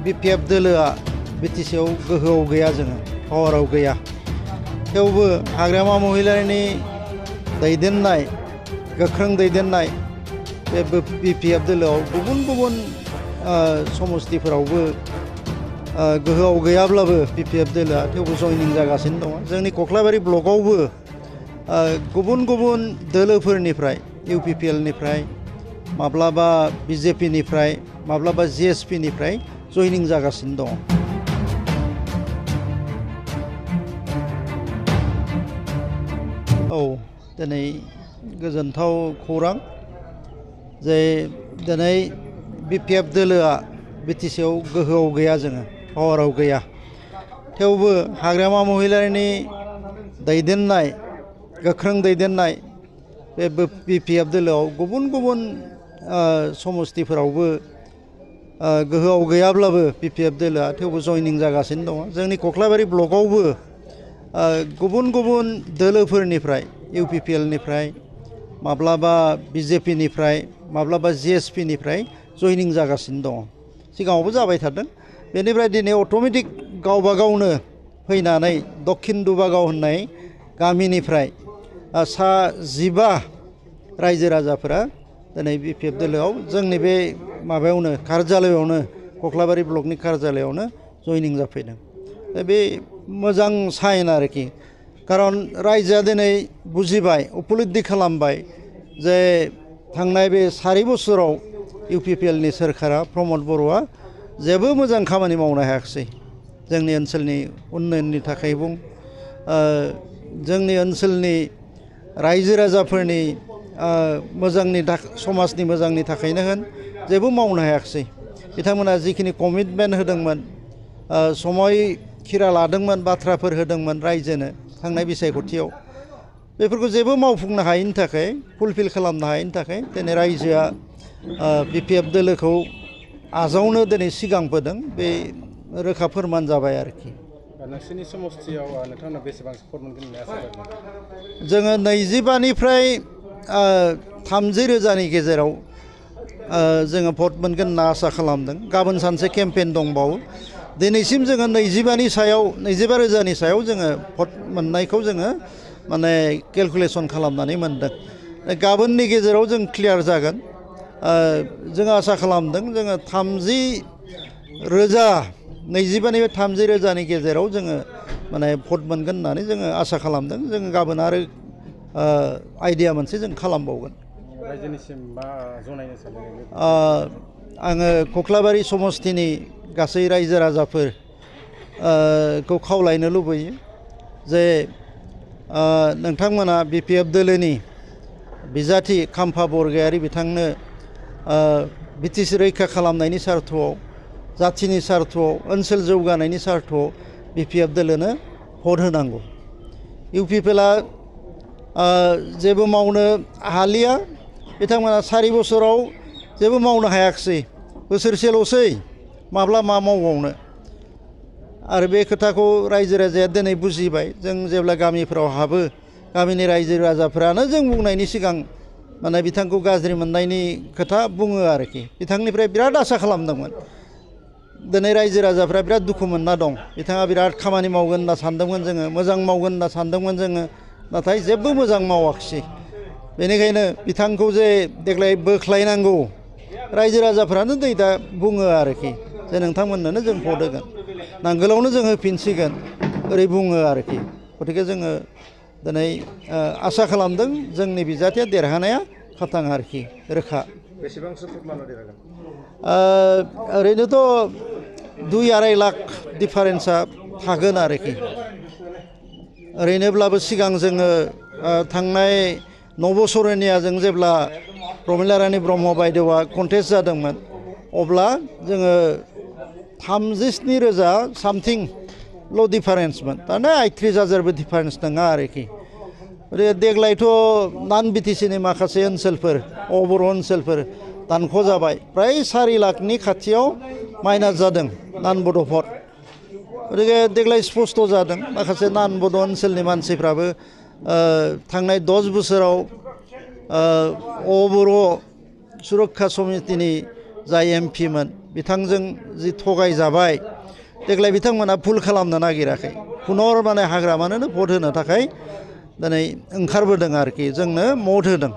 BPF दोलोआ बिटिसिआव गोहोआव गैया जोङो पावाराव गैया थेवबो हाग्रामा महिलारिनि दैदेननाय गोख्रों दैदेननाय बे BPF दोलोआव गुबुन गुबुन समस्तिफोरावबो गोहोआव गैयाब्लाबो BPF दोलोआ थेवबो जयनिं जागासिनो दङ जोंनि कख्लाबारि ब्लकआवबो गुबुन गुबुन दोलोफोरनिफ्राय UPPLनिफ्राय माब्लाबा BJPनिफ्राय माब्लाबा GSPनिफ्राय जयनिं जागासिनो दङ। औ दिनै गोजोनथाव खौरां जे दिनै BPF दोलोआ बिटिसिआव गोहोआव गैया जोङो पावाराव गैया थेवबो हाग्रामा महिलारिनि दैदेननाय गोख्रों दैदेननाय बे BPF दोलोआव गुबुन गुबुन समस्तिफोरावबो गोहोआव गैयाब्लाबो BPF दोलोआ थेवबो जयनिं जागासिनो दङ जोंनि कख्लाबारि ब्लकआवबो गुबुन गुबुन दोलोफोरनिफ्राय UPPLनिफ्राय माब्लाबा BJPनिफ्राय माब्लाबा GSPनिफ्राय जयनिं जागासिनो दङ सिगाङावबो जाबाय थादों बेनिफ्राय दिनै अट'मेटिक गावबा गावनो फैनानै दक्षिण दुबागाव होननाय गामिनिफ्राय सा 15 रायजो राजाफोरा दिनै BPF दोलोआव जोंनि बे माबायावनो कार्यालयावनो कख्लाबारि ब्लकनि कार्यालयावनो जयनिं जाफैदों बे मोजां साइन आरोखि खारन रायजोआ दिनै बुजिबाय उपलब्धि खालामबाय जे थांनाय बे 4 बोसोराव UPPLनि सोरखारा प्रमद बर'आ जेबो मोजां खामानि मावनो हायाखिसै जोंनि ओनसोलनि उन्नयननि थाखाय बुं जोंनि ओनसोलनि रायजो राजाफोरनि मोजांनि समाजनि मोजांनि थाखायनो होन जेबो मावनो हायाखिसै बिथांमोना जिखिनि कमिटमेन्ट होदोंमोन समय खिरा लादोंमोन बाथ्राफोर होदोंमोन रायजोनो थांनाय बिसायख'थियाव बेफोरखौ जेबो मावफुंनो हायैनि थाखाय फुलफिल खालामनो हायैनि थाखाय दिनै रायजोआ BPF दोलोखौ आजावनो दिनै सिगांबोदों बे रोखा फोरमान जाबाय आरोखि नोंसोरनि समस्तियाव नोंथांमोना बेसेबां सापर्ट मोनगोन होनना आसा खालामदों जोङो 25निफ्राय 30 रोजानि गेजेराव जोङो भट मोनगोन होनना आसा खालामदों गाबोन सानसे केम्पेइन दंबावो दिनैसिम जोङो 25 रोजानि सायाव जोङो भट मोननायखौ जोङो माने केलकुलेसन खालामनानै मोनदों गाबोननि गेजेराव जों क्लियार जागोन जों आसा खालामदों जोङो 30 रोजा 25निफ्राय 30 रोजानि गेजेराव जोङो माने भट मोनगोन होननानै जोङो आसा खालामदों जोङो गाबोन आरो आइडिया मोनसे जों खालामबावगोन रायजोनिसिम मा जनायनो सानदों आङो कख्लाबारि समस्तिनि गासै रायजो राजाफोर खौ खावलायनो लुबैयो जे नोंथांमोना BPF दोलोनि बिजाथि खाम्फा बरगयारि बिथांनो बिटिसि रैखा खालामनायनि सार्थआव जाथिनि सार्थआव ओनसोल जौगानायनि सार्थआव BPF दोलोनो भट होनांगौ UPPLआ जेबो मावनो हालिया बिथांमोना 4 बोसोराव जेबो मावनो हायाखिसै बोसोरसेल'सै माब्ला मा मावबावनो आरो बे खोथाखौ रायजो राजाया दिनै बुजिबाय जों जेब्ला गामिफ्राव हाबो गामिनि रायजो राजाफ्रानो जों बुंनायनि सिगां माने बिथांखौ गाज्रि मोननायनि खोथा बुङो आरोखि बिथांनिफ्राय बिराद आसा खालामदोंमोन दिनै रायजो राजाफ्रा बिराद दुखु मोनना दं बिथाङा बिराद खामानि मावगोन होनना सानदोंमोन जोङो मोजां मावगोन होनना सानदोंमोन जोङो नाथाय जेबो मोजां मावाखिसै बेनिखायनो बिथांखौ जे देग्लाय बोख्लायनांगौ रायजो राजाफ्रानो दा बुङो आरोखि जे नोंथांमोननोनो जों भट होगोन नांगोलावनो जों होफिनसिगोन ओरै बुङो आरोखि गतिके जोङो दिनै आसा खालामदों जोंनि बिजाथिया देरहानाया खाथां आरोखि रोखा बेसेबांसो भट लाना देरहागोन ओरैनोथ' 2-2.5 लाख डिफारेन्सा थागोन आरोखि ओरैनोब्लाबो सिगां जोङो थांनाय 9 बोसोरनिया जों जेब्ला प्रमिला रानी ब्रह्म बायदेवआ कन्टेस्ट जादोंमोन अब्ला जोङो 37 रोजा सामथिंल' डिफारेन्समोन दाना 38,000बो डिफारेन्स नङा आरोखि देग्लायथ' नान बिटिसिनि माखासे ओनसोलफोर अबर' ओनसोलफोर दानख' जाबाय प्राय 4 लाखनि खाथियाव माइनास जादों नान बड' भट गतिके देग्लाय स्पष्ट जादों माखासे नान बड' ओनसोलनि मानसिफ्राबो थांनाय 10 बोसोराव अबर' सुरक्षा समितिनि जाय एमपिमोन बिथांजों जि थगायजाबाय देग्लाय बिथांमोना भुल खालामनो नागिराखै पुनर माने हाग्रामानोनो भट होनो थाखाय दिनै ओंखारबोदों आरोखि जोंनो मत होदों